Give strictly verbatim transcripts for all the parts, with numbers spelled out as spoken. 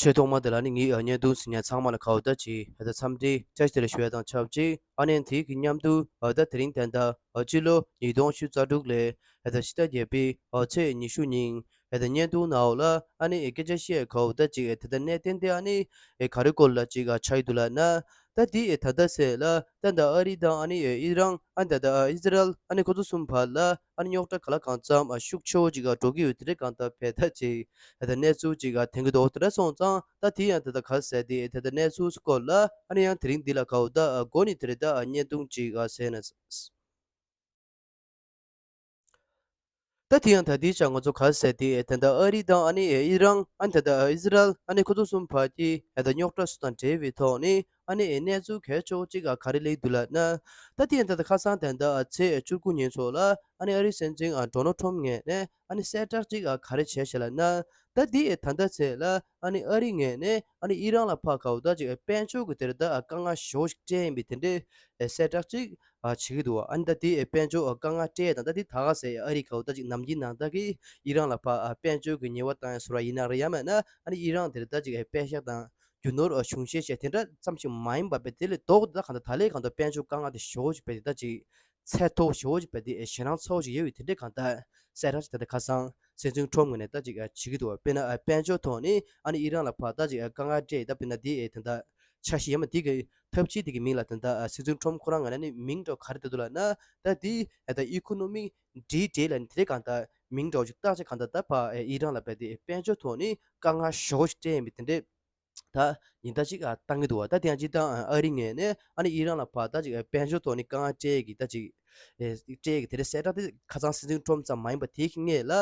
ཆེས་ཐོག་མ་དེ་ལ་ནི་ངའི་ཨ་བརྙན་ཐུང་གཟིགས་མཁན་ཚང་མ་ལ་ཁ་བ་ད་ཅིག་ཨ་ད་འཚམས་འདྲི་བཀྲ་ཤིས་བདེ་ལེགས་ཞུ་ཡ་དང་ཆབས་ཅིག་ཨ་ནི་དེའི་གི་མཉམ་དུ་ཨ་ད་དེ་རིང་ད་ལྟ་ཨ་སྤྱི་ལོ་ཉིས་སྟོང་ཉི་ཤུ་རྩ་དྲུག་ལོའི་ཨ་ད་ཕྱི་ཟླ་བརྒྱད་པའི་ཨ་ཚེས་ཉི་ཤུ་ཉིན་ཨ་ད་བརྙན་ཐུང་ནང་ལ་ཨ་ནི་ཨེ་སྐད་ཆ་བཤད་ཁ་བ་ད་ཅིག་ཨ་ད་ད་གནད་དོན་དེ་ཨ་ནི་ཨེ་ག་རེ་སྐོར་ལ་ཅིག་ཨ་ཆགས་ཡོད་འདུག་ལབ་ན། ད་དེ་ཨེ་ད་ལྟ་ཚེ་ལ་ད་ད་ཨ་རི་དང་ཨ་ནི་ཨེ་ཨི་རན་ཨ་ད་ད་ཨ་ཨི་སི་རལ་ཨ་ནི་ཁོ་ཚོ་གསུམ་བར་ལ་ཨ་ནི་རྙོག་དྲ་ག་ལ་གང་འཚམ་ཨ་ཤུགས་ཆེ་བོ་ཅིག་ཨ་འགྲོ་གི་ཡོད་དེ་འདྲ་གང་ལྟར་བས་ད་ཅིག་ཨ་ད་གནས་ཚུལ་ཅིག་ཨ་ཐོན་གི་འདུག་དེ་འདྲ་སོང་ཙང་ད་དེ་ཡང་ད་ད་ག་ཟེར་དེ་ད་ད་གནས་ཚུལ་སྐོར་ལ་ཨ་ནི་ཡང་དེ་རིང་འདི་ལ་ག་བ་ད་ཨ་འགོ་ནས་དེ་རེད་ད་ཨ་བརྙན་ཐུང་ཅིག་ཨ་ཟེར་ན། ད་དེ་ཡང་ད་དེའི་ཆ་ང་ཚོ་ག་ཟེར་དེ་ད་ད་ཨ་རི་དང་ཨ་ནི་ཨི་རན་ཨ་ནི་ད་ད་ཨི་སི་རལ་ཨ་ནི་ཁོ་ཚོ་གསུམ་བར་གྱི་ད་ད་རྙོག་དྲ་སུ་དང་འབྲེལ་བའི་ཐོག་ནས་ཨ་ནི་གནས་ཚུལ་གལ་ཆེ་བོ་ཅིག་ཨ་ག་རེ་སླེབས་འདུག་ལབ་ན། ད་དེ་ཡང་ད་ད་ཁ་སང་ད་ད་ཨ་ཚེས་བཅུ་དགུ་ཉིན་ཚོ་ལ་ཨ་ནི་ཨ་རིའི་སྲིད་འཛིན་ཨ་ཌོ་ནལ་ཊམ་ངོས་ནས་ཨ་ནི་གསལ་བསྒྲགས་ཅིག་ཨ་ག་རེ་བྱས་ཤག་ལབ་ན། ད་དེ་ད་ལྟ་ཚེ་ལ་ཨ་ནི་ཨ་རི་ངོས་ནས་ཨ་ནི་ཨི་རན་ལ་ཕར་ག་བ་ད་ཅིག་དཔལ་འབྱོར་གྱི་དེར་ད་དཀའ་ངལ་ཞེ་པོ་ཞིག་སྤྲད་ཡིན་པའི་དེ་འདྲའི་གསལ་བསྒྲགས་ཅིག་བྱེད་ཀྱི་འདུག་ཨ་ནི་ད་དེ་དཔལ་འབྱོར་དཀའ་ངལ་སྤྲད་དང་ད་དེ་ད་ག་ཟེ་ཨ་རི་ག་བ་ད་ཅིག་ནམ་རྒྱུན་ནང་ལྟར་གྱི་ཨི་རན་ལ་ཕར་དཔལ་འབྱོར་གྱི་ཉེས་པ་བཏང་ཡ་བཟོ་འདྲ་ཡིན་ན་རེད། ཡང་མིན་ན་ཨ་ནི་ཨི་རན་དེར་ད་ཅིག་དཔལ་ཤག་དང་རྒྱུ་ནོར་གཞུང་བཞེས་བྱས་དེ་འདྲ་ཙམ་ཞིག་མ་ཡིན་པ་བས་དེ་ལས་ལྡོག་ད་གང་ལྟར་ད་ལས་གང་ལྟར་དཔལ་འབྱོར་དཀའ་ངལ་དེ་ཞེ་པོ་ཞིག་བས་དེ་ད་ཅིག་ཚད་མཐོ་ཞེ་པོ་ཅིག་བས་དེ་ཞེད་སྣང་ཚ་པོ་ཞིག་ཡོད་པའི་དེ་འདྲའི་གང་ལྟར་གསལ་བསྒྲགས་ཅིག་ད་ལྟ་ཁ་སང་སྲིད་འཛིན་ཊམ་ངོས་ནས་ད་ཅིག་བྱེད་ཀྱི་འདུག་དཔེར་ན་དཔལ་འབྱོར་ཐོག་ནས་ཨ་ནི་ཨི་རན་ལ་ཕར་ད་ཅིག་དཀའ་ངལ་སྤྲད་ད་དཔེར་ན་དེ་ད་ལྟ་འཆར་གཞི་ཡ་མ་དེ་གི་འཐབ་ཇུས་དེ་གི་མིང་ལ་ད་ལྟ་སྲིད་འཛིན་ཊམ་ཁོ་རང་ངོས་ནས་ནི་མིང་འདྲ་བོ་ག་རེ་བཏགས་འདུག་ལབ་ན། ད་དེ་ད་ལྟ་ཨི་ཁོ་ནོ་མི་ཌི་ཌེ་ལབ་ནས་དེ་འདྲའི་གང་ལྟར་མིང་འདྲ་བོ་ཞིག་བཏགས་ཅིག་གང་ལྟར་ད་ཕར་ཨི་རན་ལ་ཕར་དེ་དཔལ་འབྱོར་ཐོག་ནས་དཀའ་ངལ་ཞེ་པོ་ཞིག་སྤྲད་ཡིན་པའི་དེ་འདྲའི། ད་ཉེན་བརྡ་ཅིག་ཨ་བཏང་གི་འདུག་བ། ད་དེ་ཡང་སྤྱིར་བཏང་ཨ་རི་ངོས་ནས་ཨ་ནི་ཨི་རན་ལ་ཕར་ད་ཅིག་ཨ་དཔལ་འབྱོར་ཐོག་ནས་དཀའ་ངལ་སྤྲད་ཀྱི་ད་ཅིག་ཨེ་སྤྲད་ཀྱི་དེ་འདྲའི་གསལ་བསྒྲགས་དེ་ཁ་སང་སྲིད་འཛིན་ཊམ་ཙམ་མ་ཡིན་པ་དེའི་སྔོན་ལ་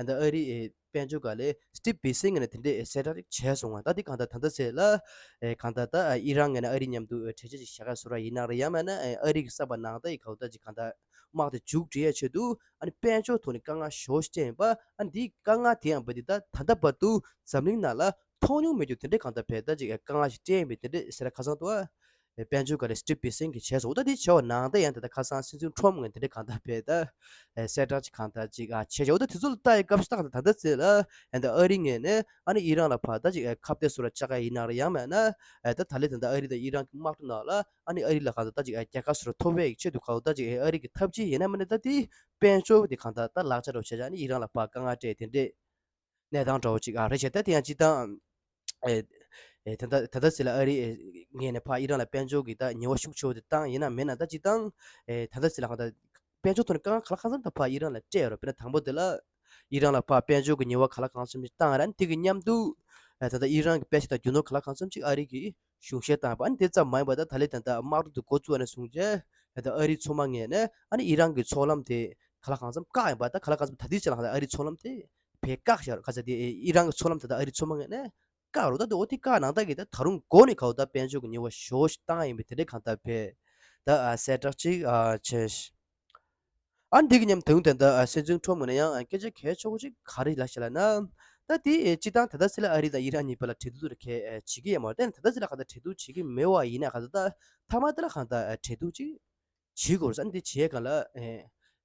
ད་ཨ་རི་ཨེ་དཔལ་འབྱོར་སྒང་ལས་སི་ཊིབ་བྷི་སན་ངོས་ནས་དེ་འདྲའི་ཨེ་གསལ་བསྒྲགས་ཅིག་བྱས་སོང་བ། ད་དེ་གང་ལྟར་ད་ལྟ་ཚེ་ལ་ཨེ་གང་ལྟར་ད་ཨ་ཨི་རན་ངོས་ནས་ཨ་རི་མཉམ་དུ་ཨེ་གྲོས་ཆོད་ཅིག་བཞག་ག་བཟོ་འདྲ་ཡིན་ན་རེད། ཡང་མིན་ན་ཨེ་ཨ་རི་གི་གསར་པ་ནང་ད་ཡི་ག་བ་ད་ཅིག་གང་ལྟར་དམག་དེ་མཇུག་སྒྲིལ་ཡ་ཆེད་དུ་ཨ་ནི་དཔལ་འབྱོར་ཐོག་ནས་དཀའ་ངལ་ཞེ་པོ་ཞིག་སྤྲད་ཡིན་པ། ཨ་ནི་དེའི་དཀའ་ངལ་དེ་ཡང་བ་དེ་ད་ད་ལྟ་བར་དུ་འཛམ་གླིང་ནང་ལ་མཐོང་མྱོང་མེད་རྒྱུ་དེ་འདྲའི་གང་ལྟར་བས་ད་ཅིག་དཀའ་ངལ་ཞིག་སྤྲད་ཡིན་པའི་དེ་འདྲའི་ཟེར་ན་ཁ་སང་དུ་ཨ་དཔལ་འབྱོར་སྒང་ལས་སི་ཊིབ་བྷི་སན་གྱིས་བྱས་སོང་། ད་དེ་བྱས་པ་ནང་ད་ཡང་ད་ལྟ་ཁ་སང་སྲིད་འཛིན་ཊམ་ངོས་དེ་འདྲའི་གང་ལྟར་བས་ད་གསལ་བསྒྲགས་ཅིག་གང་ལྟར་ཅིག་ཨ་བྱས་བྱས། འོ་ད་དེ་ཚོ་ལ་ལྟ་ཡི་སྐབས་སུ་ད་ད་ལྟ་ཚེ་ལ་ཨ་ད་ཨ་རི་ངོས་ནས་ཨ་ནི་ཨི་རན་ལ་ཕར་ད་ཅིག་ཨ་ཁ་གཏད་བཟོ་འདྲ་བཅག་ག་ཡིན་ན་རེད། ཡང་མིན་ན་ཨ་ད་ད་ལས་ད་ལྟ་ཨ་རི་དང་ཨི་རན་གྱི་དམག་འཁྲུག་ནང་ལ་ཨ་ནི་ཨ་རི་ལ་གང་ལྟར་ད་ཅིག་ཨ་རྒྱལ་ཁ་བཟོ་འདྲ་ཐོབ་པའི་ཆེད་དུ་གང་ལྟར་ད་ཅིག་ཨ་ཨ་རི་གི་འཐབ་ཇུས་ཡིན་ན་མིན་ན་ད་དེ་དཔལ་འབྱོར་དེ་གང་ལྟར་ད་ལག་ཆ་འདྲ་བོ་བྱས་བྱས་ཨ་ནི་ཨི་རན་ལ་ཕར་དཀའ་ངལ་སྤྲད་དེ་འདྲས་གནས་སྟངས་འདྲ་བོ་ཅིག་ཨ་རེད་བྱས། ད་དེ་ཡང་སྤྱིར་བཏང་ཨེ་ཨེ་ད་ལྟ་ད་ལྟ་ཟེར་ལ་ཨ་རི་ཨེ་ངོས་ནས་ཕར་ཨི་རན་ལ་དཔལ་འབྱོར་གྱི་ད་ཉེས་པ་ཤུགས་ཆེ་བོ་དེ་བཏང་ཡིན་ན་མིན་ན་ད་སྤྱིར་བཏང་ཨེ་ད་ལྟ་ཟེར་ལ་གང་ལྟར་དཔལ་འབྱོར་ཐོག་ནས་དཀའ་ངལ་ག་ལ་གང་འཚམ་ད་ཕར་ཨི་རན་ལ་སྤྲད་ཡོད་རེད། དཔེར་ན་དང་པོ་དེ་ལ་ཨི་རན་ལ་ཕར་དཔལ་འབྱོར་གྱི་ཉེས་པ་ག་ལ་གང་འཚམ་ཞིག་བཏང་ཡོད་རེད། ཨ་ནི་དེ་གི་མཉམ་དུ་ཨེ་ད་ལྟ་ཨི་རན་གྱི་དཔེ་ཆ་དང་རྒྱུ་ནོར་ག་ལ་གང་འཚམ་ཞིག་ཨ་རི་གིས་གཞུང་བཞེས་བཏང་ཡོད་པ། ཨ་ནི་དེ་ཙམ་མ་ཡིན་པ་ད་ད་ལས་ད་ལྟ་དམག་འཁྲུག་དེ་འགོ་བཙུགས་པ་ནས་བཟུང་བྱས་ད་ལྟ་ཨ་རི་མཚོ་དམག་ངོས་ནས་ཨ་ནི་ཨི་རན་གྱི་མཚོ་ལམ་དེ་ག་ལ་གང་འཚམ་བཀག་ཡོད་པ། ད་ག་ལ་གང་འཚམ་ད་ལྟའི་ཆ་ལ་ད་ལྟ་ཨ་རི་མཚོ་ལམ་དེ་བས་བཀག་བཞག་རེད། ག་ཚ་དེ་ཨི་རན་གྱི་མཚོ་ལམ་ད་ལྟ་ཨ་རི་མཚོ་དམག་ངོས་ནས་བཀག་རོགས། ད་དེ་འོ་དེ་བཀག་ནང་ད་གི་ད་ད་རུང་འགོ་ནས་ག་བ་ད་དཔལ་འབྱོར་གྱི་ཉེས་པ་ཞེ་པོ་ཞིག་བཏང་ཡིན་པའི་དེ་འདྲའི་གང་ལྟར་བས་ད་ཨ་གསལ་བསྒྲགས་ཅིག་ཨ་བྱས། ཨ་འདི་གི་མཉམ་དུ་ད་ལྟ་ཨ་སྲིད་འཛིན་ཊམ་ངོས་ནས་ཡང་ཨ་སྐད་ཆ་གལ་ཆེ་བོ་ཅིག་ག་རེ་ལབ་ཤག་ལབ་ན། ད་དེ་ཨེ་སྤྱིར་བཏང་ད་ལྟ་ཚེ་ལ་ཨ་རི་དང་ཨི་རན་གཉིས་བར་ལ་གྲོས་བསྡུར་དེ་གས་ཨེ་བྱེད་ཀྱི་ཡོད་མ་རེད། ད་ད་ལྟ་ཚེ་ལ་གང་ལྟར་གྲོས་བསྡུར་བྱེད་ཀྱི་མེད་པ་ཡིན་ན་གང་ལྟར་ད་མཐའ་མ་དེ་ལ་གང་ལྟར་ཨེ་གྲོས་བསྡུར་ཅིག་བྱེད་དགོས་རེད། ཨ་ནི་དེ་བྱེད་ག་ལ་ཨེ་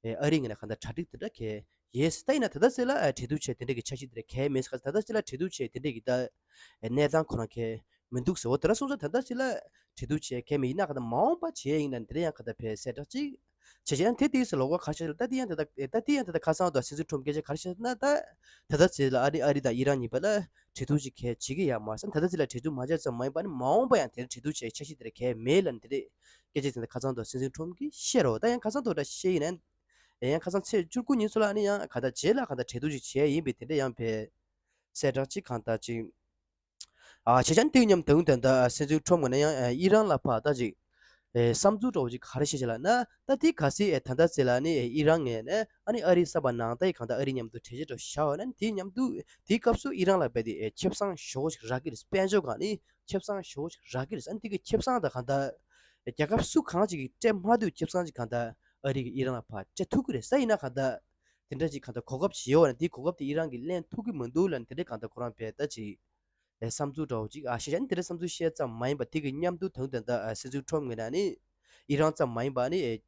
ཨེ་ཨ་རི་ངོས་ནས་གང་ལྟར་གྲ་སྒྲིག་དེ་འདྲ་གས་ཡིན། ད་ཡིན་ན་ད་ལྟ་ཚེ་ལ་ཨེ་གྲོས་བསྡུར་བྱས་དེ་འདྲ་གི་འཆར་གཞི་དེ་འདྲ་གས་མེད་ཟེར། ད་ལྟ་ཚེ་ལ་གྲོས་བསྡུར་བྱས་དེ་འདྲ་གི་ད་ཨེ་གནས་སྟངས་ཁོ་རང་གས་མི་འདུག་ཟེར། འོ་དེ་འདྲ་སོང་ཙང་ད་ལྟ་ཚེ་ལ་གྲོས་བསྡུར་བྱས་གས་མེད། ཡིན་ན་གང་ལྟར་མ་འོངས་པ་བྱས་ཡིན་ན་དེ་འདྲ་ཡང་གང་ལྟར་བས་གསལ་བསྒྲགས་ཅིག་བྱས་བྱས་ཡང་དེ་དུས་སུ་ལོགས་ཀ་ག་རེ་བྱས་ལ་ད་དེ་ཡང་ད་ལྟ་ཨེ་ད་དེ་ཡང་ད་ལྟ་ཁ་སང་དུ་སྲིད་འཛིན་ཊམ་སྐད་ཆ་ག་རེ་བཤད་ན། ད་ད་ལྟ་ཚེ་ལ་ཨ་རི་ཨ་རི་དང་ཨི་རན་གཉིས་བར་ལ་གྲོས་བསྡུར་ཅིག་གས་བྱེད་ཀྱི་ཡོད་མ་རེད། ད་ལྟ་ཚེ་ལ་གྲོས་བསྡུར་མ་བྱས་ཙམ་མ་ཡིན་པ་ནི་མ་འོངས་པ་ཡང་དེར་གྲོས་བསྡུར་བྱས་འཆར་གཞི་དེར་གས་མེད་ལབ་ནས་དེ་འདྲས་སྐད་ཆ་དེ་འདྲ་ཁ་སང་དུ་སྲིད་འཛིན་ཊམ་གྱིས་བཤད་རོགས། ད་ཡང་ཁ་སང་དུ་འདྲ་བཤད་ཡིན་ན་ཡང་ཁ་སང་ཚེས་བཅུ་དགུ་ཉིན་ཚོ་ལ་ནི་ཡང་ག་ད་རྗེས་ལ་ག་ད་གྲོས་བསྡུར་ཅིག་བྱས་ཡིན་པའི་དེ་འདྲ་ཡང་བས་གསལ་བསྒྲགས་ཅིག་གང་ལྟར་ཅིག་ཨ་བྱས་ཙང་དེའི་མཉམ་དུ་ད་ལྟ་སྲིད་འཛིན་ཊམ་ངོས་ནས་ཡང་ཨི་རན་ལ་ཕར་ད་ཅིག་བསམ་ཚུལ་འདྲ་བོ་ཅིག་ག་རེ་བཤད་ཤག་ལབ་ན། ད་དེ་གལ་སྲིད་ད་ལྟ་ཚེ་ལ་ནི་ཨི་རན་ངོས་ནས་ཨ་ནི་ཨ་རིའི་གསར་པ་ནང་ད་ཡི་གང་ལྟར་ཨ་རི་མཉམ་དུ་གྲོས་ཆོད་འདྲ་བཞག་ཡོད་ན་དེའི་མཉམ་དུ་དེའི་སྐབས་སུ་ཨི་རན་ལ་བས་དེ་ཁེ་བཟང་ཞེ་པོ་ཞིག་རག་གི་རེད། དཔལ་འབྱོར་སྒང་ནས་ཁེ་བཟང་ཞེ་པོ་ཞིག་རག་གི་རེད། ཨ་ནི་དེ་གི་ཁེ་བཟང་ད་གང་ལྟར་རྒྱལ་ཁབ་སུ་གང་ཅིག་གིས་སྤྲད་མ་ཐུབ་ཁེ་བཟང་ཅིག་གང་ལྟར་ཨ་རི་གིས་ཨི་རན་ལ་ཕར་སྤྲད་ཐུབ་ཀྱི་རེད་ཟེར། ཡིན་ན་གང་ལྟར་དེ་འདྲ་ཅིག་གང་ལྟར་གོ་སྐབས་ཤིག་ཡོད་པ་ན་དེའི་གོ་སྐབས་དེ་ཨི་རན་གྱིས་ལེན་ཐུབ་ཀྱི་མི་འདུག་ལབ་ནས་དེ་འདྲ་གང་ལྟར་ཁོ་རང་བས་ད་ཅིག་ཨེ་བསམ་ཚུལ་འདྲ་བོ་ཅིག་ཨ་བཤད་བྱས་ནས་དེ་འདྲ་བསམ་ཚུལ་བཤད་ཙམ་མ་ཡིན་པ་དེ་གི་མཉམ་དུ་ད་ད་ལྟ་ཨ་སྲིད་འཛིན་ཊམ་ངོས་ནས་ནི་ཨི་རན་ཙམ་མ་ཡིན་པ་ནི་ཨེ་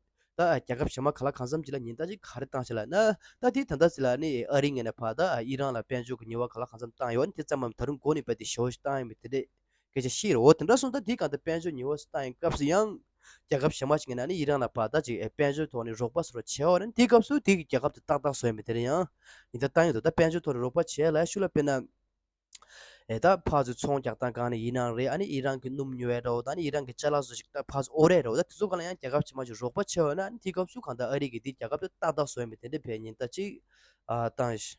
ད་རྒྱལ་ཁབ་གཞན་མ་ག་ལ་གང་འཚམ་ཅིག་ལ་ཉེན་བརྡ་ཅིག་ག་རེ་བཏང་ཤག་ལབ་ན། ད་དེ་ད་ལྟ་ཟེར་ལ་ནི་ཨ་རིའི་ངོས་ནས་ཕར་ད་ཨི་རན་ལ་དཔལ་འབྱོར་གྱི་ཉེས་པ་ག་ལ་གང་འཚམ་བཏང་ཡོད་ནི་དེ་ཙམ་མམ། ད་རུང་འགོ་ནས་རྦད་དེ་ཞེ་པོ་ཞིག་བཏང་ཡོད་མེད་དེ་འདྲས་སྐད་ཆ་བཤད་རེད། འོ་དེ་འདྲ་སོང་ཙང་དེའི་སྒང་དེ་དཔལ་འབྱོར་ཉེས་པ་བཏང་ཡོད་སྐབས་སུ་ཡང་རྒྱལ་ཁབ་གཞན་མ་ཞིག་ངོས་ནས་ནི་ཨི་རན་ལ་ཕར་ད་ཅིག་དཔལ་འབྱོར་ཐོག་ནས་རོགས་པ་སོགས་བྱས་པ་ནི་དེའི་སྐབས་སུ་དེ་གི་རྒྱལ་ཁབ་དེ་ཏག་ཏག་བཟོ་ཡོད་མེད་དེ་རེད། ཡང་ཉེན་བརྡ་བཏང་ཡོད་འདུག་ད་དཔལ་འབྱོར་ཐོག་ནས་རོགས་པ་བྱས་ལབ་ཤུགས་ལ་དཔེར་ན། ཨེ་ད་ཕར་ཚུར་ཚོང་རྒྱག་སྟངས་སྒང་ནས་ཡིན་ནའང་རེད། ཨ་ནི་ཨི་རན་གྱི་སྣུམ་ཉོ་ཡས་འདྲ་བོ་དང་ཨ་ནི་ཨི་རན་གྱི་ཅ་ལག་བཟོ་ཞིག་ད་ཕར་ཚུར་དབོར་ཡས་འདྲ་བོ་ད་དེ་ཚོ་སྒང་ལ་ཡང་རྒྱལ་ཁབ་ཕྱི་མ་ཞིག་རོགས་པ་བྱས་ཡོད་ན། ཨ་ནི་དེའི་སྐབས་སུ་གང་ལྟར་ཨ་རི་གིས་དེ་རྒྱལ་ཁབ་དེ་ཏག་ཏག་བཟོ་ཡས་མེད་དེ་འདྲ་བའི་ཉེན་བརྡ་ཅིག་ཨ་བཏང་ཤག་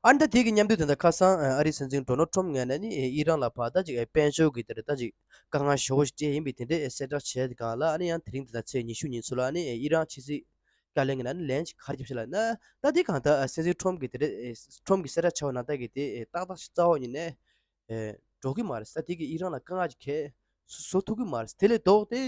ཨ་ནི་ད་དེ་གི་མཉམ་དུ་དེ་འདྲ་ཁ་སང་ཨ་རིའི་སྲིད་འཛིན་ཌོ་ནལ་ཊམ་ངོས་ནས་ནི་ཨི་རན་ལ་ཕར་ད་ཅིག་དཔལ་འབྱོར་གྱི་དེ་འདྲ་ད་ཅིག་དཀའ་ངལ་ཞེ་པོ་ཞིག་སྤྲད་ཡིན་པའི་དེ་འདྲའི་གསལ་བསྒྲགས་བྱས་སྒང་ལ། ཨ་ནི་ཡང་དེ་རིང་དེ་ད་ཚེས་ཉི་ཤུ་ཉིན་ཚོ་ལ་ཨ་ནི་ཨི་རན་ཕྱི་སྲིད་བཀའ་བློན་གྱིས་ནི་ལན་ཅིག་ག་རེ་བརྒྱབ་ཤག་ལབ་ན། ད་དེ་གང་ལྟར་སྲིད་འཛིན་ཊམ་གྱིས་དེ་འདྲ་ཊམ་གྱིས་གསལ་བསྒྲགས་བྱས་པ་ནང་ལྟར་གྱི་དེ་ཏག་ཏག་ཞིག་རྩ་བ་ཉིད་ནས་འགྲོ་གི་མ་རེད། ད་དེ་གིས་ཨི་རན་ལ་དཀའ་ངལ་ཅིག་གས་བཟོ་ཐུབ་ཀྱི་མ་རེད། དེ་ལས་ལྡོག་སྟེ་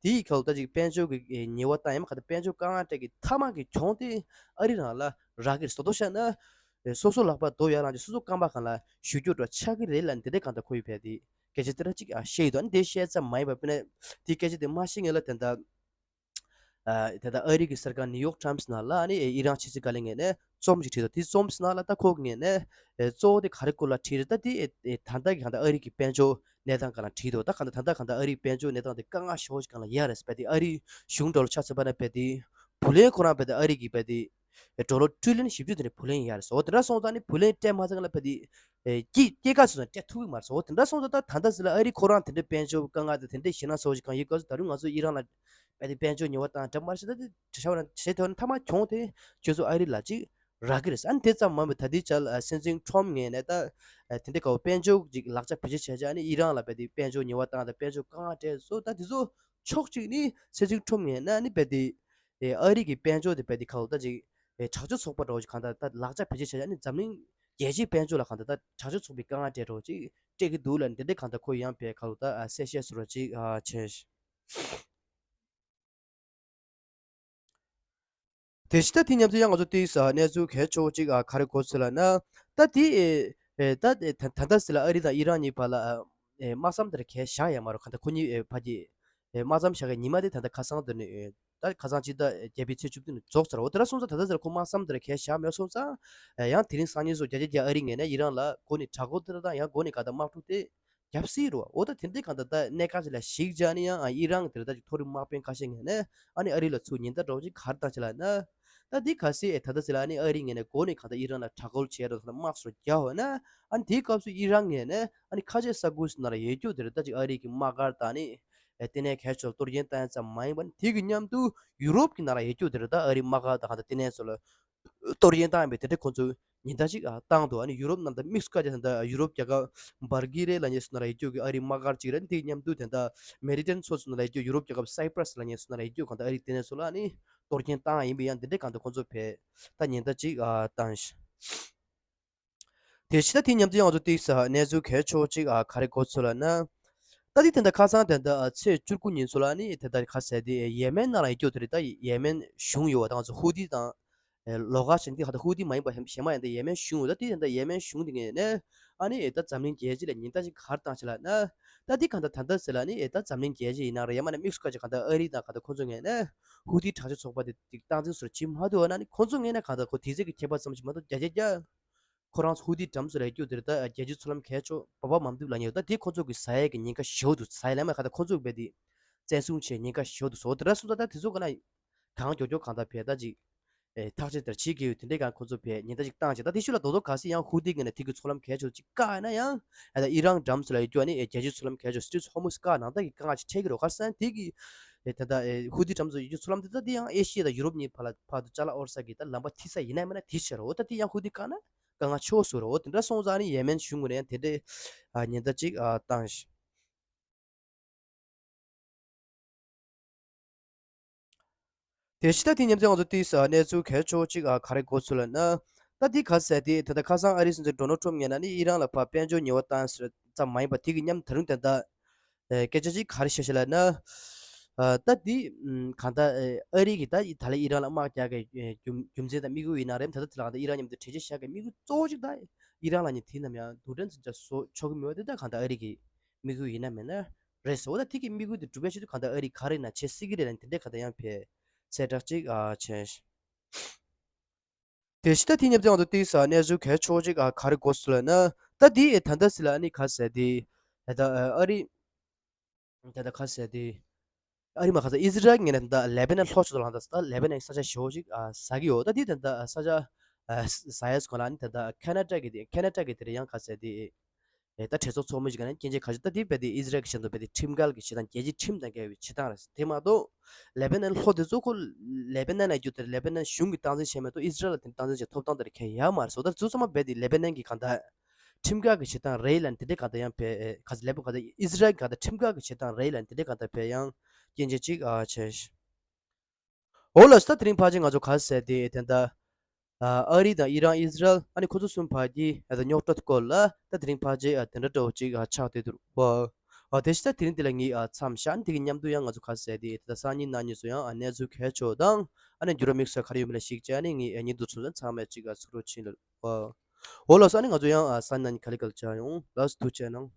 དེའི་ཁ་ལོ་ད་ཅིག་དཔལ་འབྱོར་གྱི་ཉེས་པ་བཏང་ཡང་གང་ལྟར་དཔལ་འབྱོར་དཀའ་ངལ་སྤྲད་ཀྱི་མཐའ་མ་གི་གྱོང་དེ་ཨ་རི་རང་ལ་རག་གི་རེད། བཟོ་ལྟ་བཤད་ན། སོ་སོ་ལག་པ་རྡོ་ཡར་ལངས་ཀྱི་སོ་སོ་རྐང་པ་སྒང་ལ་གཞུ་རྒྱུ་འདྲ་ཆགས་ཀྱི་རེད་ལབ་འདི་འདྲའི་གང་ལྟར་ཁོ་ཡི་བས་དེ་སྐད་ཆ་དེ་འདྲ་ཅིག་བཤད་ཡོད་འདུག་ཨ་ནི་དེ་བཤད་ཙམ་མ་ཡིན་པ་དཔེར་ན་དེ་སྐད་ཆ་དེ་མ་བཤད་སྔོན་ལ་དེ་འདྲ། ཨ་དེ་ལྟར་ཨ་རི་གི་གསར་ཁང་ནིའུ་ཡོག་ཊའིམ་སི་ནང་ལ་ཨ་ནི་ཨི་རན་ཕྱི་སྲིད་བཀའ་བློན་ངོས་ནས་རྩོམ་ཞིག་བྲིས་འདུག་དེ་རྩོམ་སི་ནང་ལ་ད་ཁོ་ངོས་ནས་ཨེ་གཙོ་བོ་དེ་ག་རེ་སྐོར་ལ་བྲིས་རེད། ད་དེ་ཨེ་ཨེ་ད་ལྟ་གི་གང་ལྟར་ཨ་རི་གི་དཔལ་འབྱོར་གནས་སྟངས་སྒང་ལ་བྲིས་འདུག་ད་གང་ལྟར་ད་ལྟ་གང་ལྟར་ཨ་རིའི་དཔལ་འབྱོར་གནས་སྟངས་དེ་དཀའ་ངལ་ཞེ་པོ་ཞིག་སྒང་ལ་ཡོད་རེད་ཟེར་བས། དེ་ཨ་རིའི་གཞུང་འགྲོ་ལ་ཆ་མཚོན་པ་ན་བས་དེ་བུ་ལོན་ཁོ་རང་བས་དེ་ཨ་རི་གི་བས་དེ་ཨེ་ཌོ་ལར་ཊི་རི་ལི་ཡན་བཞི་བཅུ་དེ་ནས་བུ་ལོན་ཡོད་རེད་ཟེར། འོ་དེ་འདྲ་སོང་ཙང་ནི་བུ་ལོན་སྤྲད་མ་ཚར་སྔོན་ལ་བས་དེ། ཨེ་སྐྱེད་སྐྱེད་ཀ་སོང་ཙང་སྤྲད་ཐུབ་ཀྱི་མ་རེད་ཟེར། འོ་དེ་འདྲ་སོང་ཙང་ད་ད་ལྟ་ཟེར་ལ་ཨ་རི་ཁོ་རང་དེ་འདྲའི་དཔལ་འབྱོར་དཀའ་ངལ་དང་དེ་འདྲའི་ཞེད་སྣང་ཚ་པོ་ཞིག་གང་ཡོད་སྐབས་སུ་ད་རུང་ང་ཚོ་ཨི་རན་ལ་ཨེ་དེ་དཔལ་འབྱོར་ཉེས་པ་བཏང་འདྲ་མ་རེད་ཟེར། ད་དེ་བྱ་བ་ན་བྱེད་ཐུབ་ན་མཐའ་མ་གྱོང་དེ་ཁྱོད་ཚོ་ཨ་རི་ལ་ཅིག་རག་གི་རེད་ཟེར། ཨ་ནི་དེ་ཙམ་མ་མེད་པར་ད་ལྟའི་ཆར་ལ་སྲིད་འཛིན་ཊམ་ངོས་ནས་ད་ཨེ་དེ་འདྲའི་ག་བོ་དཔལ་འབྱོར་ཅིག་ལག་ཆ་བེད་སྤྱོད་བྱས་བྱས་ཨ་ནི་ཨི་རན་ལ་བས་དེ་དཔལ་འབྱོར་ཉེས་པ་བཏང་དང་དཔལ་འབྱོར་དཀའ་ངལ་སྤྲད་སོང་། ད་དེ་ཚོ་ཕྱོགས་གཅིག་ནི་སྲིད་འཛིན་ཊམ་ངོས་ནས་ཨ་ནི་བས་དེ་ཨེ་ཨ་རི་གི་དཔལ་འབྱོར་དེ་བས་དེ་ག་བོ་ད་ཅིག་ཨེ་དྲག་སྤྱོད་ཚོགས་པ་འདྲ་བོ་ཞིག་གང་ལྟར་ད་ལག་ཆ་བེད་སྤྱོད་བྱས་ནས་འཛམ་གླིང་རྒྱལ་སྤྱིའི་དཔལ་འབྱོར་ལ་གང་ལྟར་ད་དྲག་སྤྱོད་ཚོགས་པའི་དཀའ་ངལ་སྤྲད་འགྲོ་ཅིག་སྤྲད་ཀྱི་འདུག་ལབ་འདི་འདྲའི་གང་ལྟར་ཁོ་ཡང་བས་ག་ལ་ད་གསལ་བཤད་བཟོ་འདྲ་ཅིག་བྱས། དེ་བཞིན་ད་དེ་མཉམ་དུ་ཡང་ང་ཚོ་ཏོག་ཙམ་གནས་ཚུལ་གལ་ཆེ་བོ་ཅིག་ག་རེ་གོ་ཚུལ་ལབ་ན། ད་དེ་ད་ད་ལྟ་ཟེར་ལ་ཨ་རི་དང་ཨི་རན་གཉིས་བར་ལ་དམག་མཚམས་དེར་གས་བཞག་ཡ་མ་རེད། གང་ལྟར་ཁོ་གཉིས་ཕ་གི་དམག་མཚམས་བཞག་གི་ཉི་མ་དེ་ད་ལྟ་ཁ་སང་དེ་ནས། ད་ཁ་སང་ཕྱི་ཟླ་བརྒྱད་པའི་ཚེས་བཅུ་བདུན་ནས་རྫོགས་ཚར། འོ་དེ་འདྲ་སོང་ཙང་ད་ལྟ་ཟེར་ཁོ་དམག་མཚམས་དེར་གས་བཞག་མེད་སོང་ཙང་། ཡང་དེ་རིང་སང་ཉིན་སོགས་བརྒྱ་ཆ་བརྒྱ་ཨ་རི་ངོས་ནས་ཨི་རན་ལ་འགོ་ནས་དྲག་རྒོལ་དེ་འདྲ་དང་ཡང་འགོ་ནས་ག་ད་དམག་འཁྲུག་དེ་རྒྱབ་སྲིད་རོ། འོ་ད་དེ་འདྲའི་གང་ལྟར་ད་གནད་འགག་ཅིག་ལ་གཞིགས་བྱས་ནས་ཡང་ཨི་རན་དེ་འདྲ་ད་ཅིག་མཐོ་རིམ་དམག་དཔོན་ཁ་ཤས་ངོས་ནས་ཨ་ནི་ཨ་རི་ལ་ཚུར་ཉེན་བརྡ་འདྲ་བོ་ཅིག་ག་རེ་བཏང་ཅིག་ལབ་ན། ད་འདི་གལ་སྲིད་ད་ལྟ་ཟེར་ལ་ཨ་ནི་ཨ་རི་ངོས་ནས་འགོ་ནས་གང་ལྟར་ཨི་རན་ལ་དྲག་རྒོལ་བྱས་རོགས་དམག་སོགས་རྒྱག་འོ་ན། ཨ་ནི་དེའི་སྐབས་སུ་ཨི་རན་ངོས་ནས་ཨ་ནི་ཁ་ཆེ་ས་ཁུལ་སོགས་ནང་ལ་ཡོད་རྒྱུ་དེ་འདྲ་ད་ཅིག་ཨ་རི་གི་དམག་སྒར་དང་ནི་ལྟེ་གནས་གལ་ཆེ་ཚོ་གཏོར་སྐྱོན་བཏང་ཡ་ཙམ་མ་ཡིན་པར་དེ་གི་མཉམ་དུ་ཡུ་རོབ་ཀྱི་ནང་ལ་ཡོད་རྒྱུ་དེ་འདྲ་ད་ཨ་རི་དམག་སྒར་དང་གང་ལྟར་ལྟེ་གནས་སོགས་ལ་གཏོར་སྐྱོན་བཏང་ཡོད་པའི་དེ་འདྲ་ཁོ་ཚོས་ཉེན་བརྡ་ཅིག་ཨ་བཏང་འདུག་ཨ་ནི་ཡུ་རོབ་ནང་དང་དམིགས་སུ་བཀར་ཏེ་ད་ལྟ་ཡུ་རོབ་རྒྱལ་ཁབ་བལ་གྷི་རི་ལབ་མཁན་སོགས་ནང་ལ་ཡོད་རྒྱུ་གི་ཨ་རིའི་དམག་སྒར་ཅིག་རེད། དེའི་མཉམ་དུ་དེ་འདྲ་མེ་ཌི་ཊེ་རེ་ནི་ཡན་མཚོ་སོགས་ནང་ལ་ཡོད་རྒྱུ་ཡུ་རོབ་རྒྱལ་ཁབ་སའི་པྲ་སི་ལབ་མཁན་སོགས་ནང་ལ་ཡོད་རྒྱུ་གང་ལྟར་ཨ་རིའི་ལྟེ་གནས་སོགས་ལ་ཨ་ནི་གཏོར་སྐྱོན་བཏང་ཡིན་པའི་ཡང་དེ་འདྲའི་གང་ལྟར་ཁོ་ཚོ་བས་ད་ཉེན་བརྡ་ཅིག་ཨ་བཏང་ཞིང་། དེ་ཕྱི་ད་དེའི་མཉམ་དུ་ཡང་ང་ཚོ་ཏོག་ཙམ་གནས་ཚུལ་གལ་ཆེ་བོ་ཅིག་ཨ་ག་རེ་གོ་ཚུལ་ལབ་ན། ད་དེ་དེ་འདྲ་ཁ་སང་དེ་འདྲ་ཨ་ཚེས་བཅུ་དགུ་ཉིན་ཚོ་ལ་ཨ་ནི་དེ་འདྲ་ཁ་ཟེར་དེ་ཡེ་མེན་ནང་ལ་ཡོད་རྒྱུ་དེ་རེད། ད་ཡེ་མེན་གཞུང་ཡོད་པ་ད་ང་ཚོ་ཧུ་ཏི་དང་། ཨེ་ལོགས་ཀ་ཞིག་འདི་ཧ་ད་ཧུ་ཏི་མ་ཡིན་པ་གཞན་མ་ཡིན་ད་ཡེ་མེན་གཞུང་ད་དེ་ཡིན་ད་ཡེ་མེན་གཞུང་འདི་ངོས་ནས་ཨ་ནི་ད་འཛམ་གླིང་རྒྱལ་སྤྱི་ལ་ཉེན་བརྡ་ཅིག་ག་རེ་བཏང་ཅིག་ལབ་ན། ད་འདི་གང་ལྟར་ད་ལྟ་ཟེར་ལ་ནི་ཨེ་ད་འཛམ་གླིང་རྒྱལ་སྤྱི་ཡིན་ན་རེད་ཡང་མིན་ན་དམིགས་སུ་བཀར་ཅིག་གང་ལྟར་ཨ་རི་དང་གང་ལྟར་ཁོང་ཚོ་ངོས་ནས་ཧུ་ཏི་དྲག་སྤྱོད་ཚོགས་པ་དེ་སྟངས་འཛིན་སོགས་བྱེད་མ་ཐུབ་ན་ནི་ཁོང་ཚོ་ངོས་ནས་གང་ལྟར་ཁོ་དེ་ཚོ་གི་ཁྱད་པར་ཙམ་ཞིག་མ་གཏོགས་བརྒྱ་ཆ་བརྒྱ། ཁོ་རང་ཚོ་ཧུ་ཏི་འགྲམ་ཚོ་ལ་ཡོད་རྒྱུ་དེར་ད་རྒྱལ་སྤྱིའི་མཚོ་ལམ་གས་ཆོག་བབ་བབ་མ་འདུག་ལབ་ཉེ་ད་དེ་ཁོང་ཚོ་གི་ཟ་ཡས་ཀྱི་ཉེན་ཁ་ཞེ་པོ་འདུག་ཟ་ཡས་ལ་མ་གང་ལྟར་ཁོང་ཚོ་གི་བས་དེ་བཙན་བཟུང་བྱས་ཉེན་ཁ་ཞེ་པོ་འདུག་ཟོ་དེ་འདྲ་སོང་ད་ད་དེ་ཚོ་ག་ན། གང་མགྱོགས་མགྱོགས་གང་ལྟར་བས་ད་ཅིག་ཨེ་ཐག་གཅོད་དེར་བྱེད་དགོས་ཡོད་དེ་འདྲའི་གང་ཁོ་ཚོ་བས་ཉེན་བརྡ་ཅིག་བཏང་བྱས་ད་དེ་ཤུལ་ལ་རྡོག་རྡོག་ག་སྲིད་ཡང་ཧུ་ཏི་ངོས་ནས་དེ་གི་མཚོ་ལམ་གས་ཆོག་ཅིག་བཀག་ཡོད་ན་ཡང་ཨེ་ད་ཨི་རན་འགྲམ་ཚོ་ལ་ཡོད་རྒྱུ་ཨ་ནི་ཨེ་རྒྱལ་སྤྱིའི་མཚོ་ལམ་གས་ཆོག་སི་ཊི་རེཊ་ཧོར་མུ་ཛི་བཀག་ནང་ད་གི་དཀའ་ངལ་ཅིག་འཕྲད་ཀྱི་རེད། ག་རེ་ཟེར་ན་དེ་གི་ཨེ་ད་ད་ཨེ་ཧུ་ཏི་འགྲམ་ཚོ་ཡོད་རྒྱུ་མཚོ་ལམ་དེ་ད་དེ་ཡང་ཨེ་ཤི་ཡ་དང་ཡུ་རོབ་གཉིས་བར་ལ་བར་དུ་ཅ་ལག་དབོར་ས་གི་ད་ལམ་པ་ཐིག་ས་ཡིན་ན་མིན་ན་དེ་ཆེ་རེད། འོ་ད་དེ་ཡང་ཧུ་ཏི་བཀག་ན་དཀའ་ངལ་ཆེ་བོ་བཟོ་རེད། འོ་དེ་འདྲ་སོང་ཙང་ཨ་ནི་ཡེ་མེན་གཞུང་ངོས་ནས་ཡང་དེ་འདྲའི་ཨ་ཉེན་བརྡ་ཅིག་ཨ་བཏང་ཞིང་། དེ་ཕྱི་ད་དེ་མཉམ་དུ་ང་ཚོ་ཏོག་ཙམ་གནས་ཚུལ་གལ་ཆེ་བོ་གཅིག་ཨ་ག་རེ་གོ་ཚུལ་ལབ་ན། ད་འདི་ག་ཟེར་དེ་ད་ལྟ་ཁ་སང་ཨ་རིའི་སྲིད་འཛིན་ཌོ་ནལ་ཊམ་ངོས་ནས་ནི་ཨི་རན་ལ་ཕར་དཔལ་འབྱོར་ཉེས་པ་བཏང་ཟེར་ཙམ་མ་ཡིན་པ་དེ་གི་མཉམ་ད་རུང་དེ་ད་སྐད་ཆ་གཅིག་ག་རེ་བཤད་ཤག་ལབ་ན། ད་འདི་གང་ལྟར་ཨ་རི་གི་ད་ད་ལྟ་ཨི་རན་ལ་དམག་རྒྱག་གི་རྒྱུ་རྒྱུ་མཚན་དང་དམིགས་ཡུལ་ཡིན་ན་རེད། ད་ལྟ་དེ་ལ་གང་ལྟར་ཨི་རན་མཉམ་དུ་གྲོས་ཆོད་བཞག་གི་དམིགས་ཡུལ་གཙོ་བོ་གཅིག་ད་ཨི་རན་ལ་ནི་དེ་ནམ་ཡང་རྡུལ་ཕྲན་ཙམ་ཅིག་བཟོ་ཆོག་གི་མེད་པ་དེ་ད་གང་ལྟར་ཨ་རི་གི་དམིགས་ཡུལ་ཡིན་ན་མིན་ན། རེད་ཟེར། འོ་ད་དེ་གི་དམིགས་ཡུལ་དེ་འགྲུབ་ཡ་ཆེད་དུ་གང་ལྟར་ཨ་རི་ག་རེ་ན་བྱེད་སྲིད་ཀྱི་རེད་ལབ་ནས་དེ་འདྲས་གང་ལྟར་ཡང་བྱས་གསལ་བསྒྲགས་ཅིག་ཨ་བྱས། དེ་བཞིན་ད་དེ་ཉེ་བར་ང་ཚོ་ཏོག་ཙམ་གནས་ཚུལ་གལ་ཆེ་ཅིག་ཨ་ག་རེ་གོ་སོང་ལབ་ན། ད་དེ་ད་ལྟ་སི་ལ་ཨ་ནི་ག་ཟེར་དེ། ད་ལྟ་ཨ་རི། ད་ལྟ་ག་ཟེར་དེ། ཨ་རི་མ་ག་ས་ཨི་ཟི་རལ་ངེས་ན་ད་ལེ་བྷ་ནན་ལྷོ་ཕྱོགས་ལ་ད་ད་ལེ་བྷ་ནན་ས་ཆ་ཞེ་པོ་ཅིག་ཨ་ཟ་གི་ཡོད། ད་དེ་ད་ལྟ་ས་ཆ་ཨ་ཟ་ཡས་གོ་ལ་ནི་ད་ལྟ་ཁེ་ན་ཌ་གི་དེ་ཁེ་ན་ཌ་གི་དེ་རེད་ཡང་ག་ཟེར་དེ། ཨེ་ད་གྲོས་ཚོགས་ཚོགས་མི་ཞིག་ག་ནས་སྐྱོན་བརྗོད་ག་ཞིག་ད་དེ་བས་དེ་ཨི་ཟི་རལ་གི་ཞེ་འདོད་བས་དེ་ཁྲིམས་འགལ་གི་བྱེད་སྟངས་རྒྱལ་སྤྱིའི་ཁྲིམས་དང་འགལ་བའི་བྱེད་སྟངས་རེད། དེ་མ་གཏོགས་ལེ་བྷ་ནན་ལྷོ་དེ་ཚོ་ཁོ་ལེ་བྷ་ནན་ལ་རྒྱུ་དེར་ལེ་བྷ་ནན་གཞུང་གི་སྟངས་འཛིན་བྱས་མ་གཏོགས་ཨི་ཟི་རལ་ལ་དེ་སྟངས་འཛིན་བྱེད་ཐོབ་ཐང་དེ་རེད་ཁྱེད་ཡ་མ་རེད་ཟེར། ད་དེ་ཚོ་ཚང་མ་བས་དེ་ལེ་བྷ་ནན་གི་གང་ལྟར་ཁྲིམས་འགལ་གྱི་བྱེད་སྟངས་རེད་ལབ་ནས་དེ་འདྲའི་གང་ལྟར་ཡང་བས་ག་ཚོད་ལེ་བྷ་གང་ལྟར་ཨི་ཟི་རལ་གང་ལྟར་ཁྲིམས་འགལ་གྱི་བྱེད་སྟངས་རེད་ལབ་ནས་དེ་འདྲའི་གང་ལྟར་བས་ཡང་སྐྱོན་བརྗོད་ཅིག་ཨ་བྱས། འོ་ལགས་སོ། ད་དེ་རིང་ཕལ་ཆེར་ང་ཚོ་ག་ཟེར་དེ་དེ་འདྲ་ཨ་རི་དང་ཨི་རན་ཨི་ཟི་རལ་ཨ་ནི་ཁོ་ཚོ་གསུམ་བར་གྱི་ཨ་ད་རྙོག་དྲ་སྐོར་ལ་ད་དེ་རིང་ཕལ་ཆེར་ཨ་དེ་འདྲ་འདྲ་བོ་ཅིག་ཨ་ཆགས་བསྡད་འདུག་བ། ཨ་དེ་བཞིན་ད་དེ་རིང་འདི་ལ་ངས་ཨ་མཚམས་བཞག་ནས་དེ་གི་མཉམ་དུ་ཡང་ང་ཚོ་ག་ཟེར་དེ་དེ་ད་སང་ཉིན་གནངས་ཉིན་སུ་ཡང་ཨ་གནས་ཚུལ་གལ་ཆེ་བ་དང་ཨ་ནི་འགྱུར་བ་དམིགས་བསལ་ག་རེ་ཡོད་མེད་ལ་གཞིགས་བྱས་ཨ་ནི་ངས་ཨ་ཉིན་དུ་ཚོ་ཚང་མས་ཅིག་ཨ་ཚུགས་རོགས་བྱིན་ལ། འོ་ལགས་སོ། ཨ་ནི་ང་ཚོ་ཡང་ཨ་སང་ཉིན་ག་ལེ་ག་ལེ་བྱ་ཡོང་། ལགས་སོ། ཐུགས་རྗེ་གནང་།